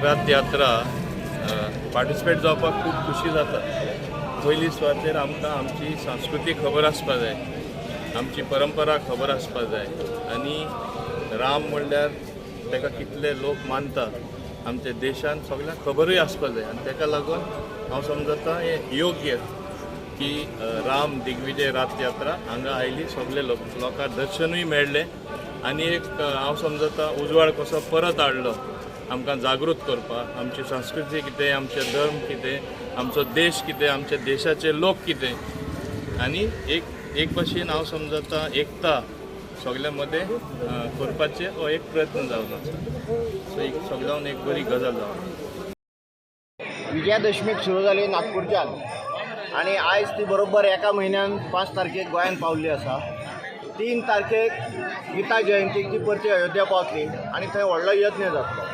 रथ यात्रा पार्टिसिपेट जावपाक खूब खुशी जाता. पयली सुवातेर आमकां आमची संस्कृती खबर आसपा जाय, आमची परंपरा खबर आसपा जाय आनी राम म्हणल्यार ताका कितले लोक मानता आमच्या देशान सगळ्यांक खबरूय आसपा जाय. आनी ताका लागून हांव समजता हें योग्य की राम दिग्विजय रथ यात्रा हांगा आयली, सगळे लोकांक दर्शनूय मेळ्ळें आनी एक हांव समजता उजवाड कसो परत हाडलो आमकां जागृत करपाक, आमची संस्कृती कितें, आमचे धर्म कितें, आमचो देश कितें, आमच्या देशाचे लोक कितें. आनी एक एक भाशेन हांव समजता एकता सगळ्यां मदें करपाचें हो एक प्रयत्न जावन आसा. सो एक सगळ्यान एक बरी गजाल जावन. विजयादशमीक सुरू जाली नागपूरच्यान आनी आयज ती बरोबर एका म्हयन्यान 5 तारखेक गोंयांत पावल्ली आसा. 3 तारखेक गीता जयंतीक ती परती अयोध्या पावतली आनी थंय व्हडलो यत्न जातलो.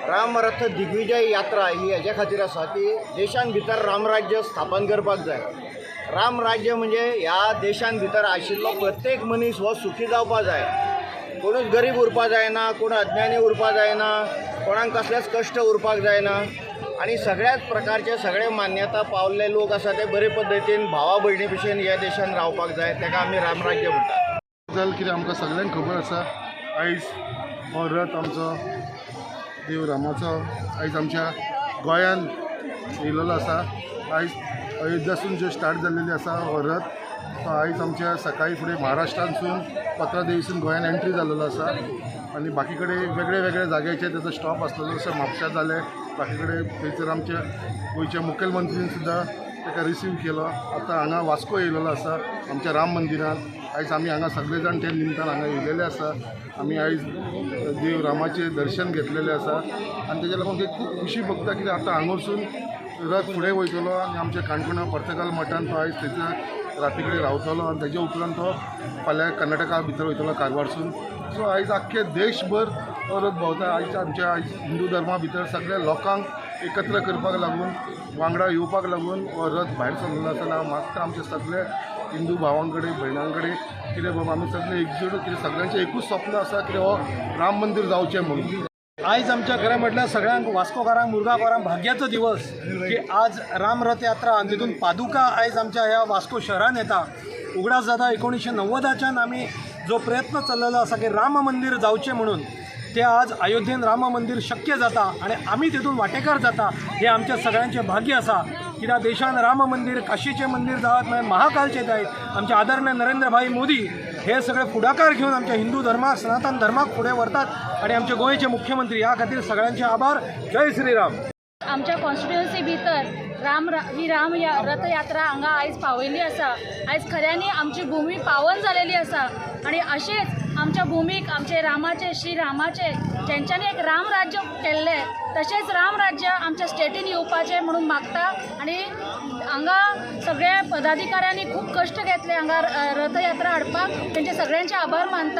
रामरथ दिग्विजय यात्रा ही हेज्या खातीर आसा की देशान भितर रामराज्य स्थापन करपाक जाय. रामराज्य म्हणजे ह्या देशान भितर आशिल्लो प्रत्येक मनीस हो सुखी जावपा जाय. कोणूच गरीब उरपा जायना, कोण अज्ञानी उरपा जायना, कोणाक कसलेच कश्ट उरपाक जायना आनी सगळ्याच प्रकारचे सगळे मान्यता पावल्ले लोक आसा ते बरे पद्दतीन भावा भयणी भशेन ह्या देशान रावपाक जाय. ताका आमी रामराज्य म्हणटात. गजाल कितें आमकां सगळ्यांक खबर आसा, आयज हो रथ आमचो देव रामाचो आयज आमच्या गोंयांत येयलेलो आसा. आयज अयोध्यासून जे स्टार्ट जाल्लेली आसा हो रथ, तो आयज आमच्या सकाळी फुडें महाराष्ट्रांतसून पत्रादेवीसून गोंयांत एंट्री जाल्लेलो आसा आनी बाकी कडेन वेगळे वेगळे जाग्याचेर ताचो स्टॉप आसलेलो. जशें म्हापशा जालें, बाकी कडेन थंयसर आमच्या गोंयच्या मुखेलमंत्रीन सुद्दां ताका रिसीव केलो. आतां हांगा वास्को येयलेलो आसा आमच्या राम मंदिरांत. आयज आमी हांगा सगळे जाण त्या निमतान हांगा येयलेले आसा. आमी आयज देव रामाचें दर्शन घेतलेलें आसा आनी तेज्या लागून एक खूब खुशी भोगता कित्याक आतां हांगासून रथ फुडें वयतलो आनी आमच्या काणकोणा पर्तगाल मठान तो आयज थंयसर राती कडेन रावतलो आनी तेज्या उपरांत तो फाल्यां कर्नाटका भितर वयतलो कारवारसून. सो आयज आख्खे देशभर हो रथ भोंवता. आयज आमच्या आयज हिंदू धर्मा भितर सगळ्या लोकांक एकत्र करपाक लागून, वांगडा येवपाक लागून हो रथ भायर सरलेलो आसा. हांव मागता आमच्या सगळे हिंदू भावां कडेन, भयणां कडेन कितें बाबा आमी सगळे एकजूट, कितें सगळ्यांचें एकूच स्वप्न आसा कितें हो राम मंदीर जावचें म्हणून. आयज आमच्या खरें म्हटल्यार सगळ्यांक वास्कोकारांक, मुरगांवकारांक भाग्याचो दिवस की आज रामरथ यात्रा आनी तितून पादुका आयज आमच्या ह्या वास्को शहरान येता. उगडास जाता 1990च्यान आमी जो प्रयत्न चल्लेलो आसा की राम मंदीर जावचें म्हणून, ते आज अयोध्येन राम मंदीर शक्य जाता आनी आमी तितून वांटेकार जाता हें आमच्या सगळ्यांचें भाग्य आसा. कित्याक देशान राम मंदीर, काशीचें मंदीर जावत, मागीर महाकालचें जायत, आमचे आदरणीय नरेंद्रभाई मोदी हे सगळे फुडाकार घेवन आमच्या हिंदू धर्माक, सनातन धर्माक फुडें व्हरतात आनी आमचे गोंयचे मुख्यमंत्री, ह्या खातीर सगळ्यांचे आभार. जय श्रीराम. आमच्या कॉन्स्टिट्युएन्सी भितर राम ही राम रथयात्रा हांगा आयज पावयल्ली आसा. आयज खऱ्यांनी आमची भूमी पावन जालेली आसा आनी अशेंच आमच्या भुमीक आमचे रामाचे, श्री रामाचे जेंच्यांनी एक रामराज्य केल्लें तशेंच रामराज्य आमच्या स्टेटीन येवपाचें म्हणून मागता. आनी हांगा सगळ्या पदाधिकाऱ्यांनी खूब कश्ट घेतले हांगा रथयात्रा हाडपाक, तेंचे सगळ्यांचे आभार मानता.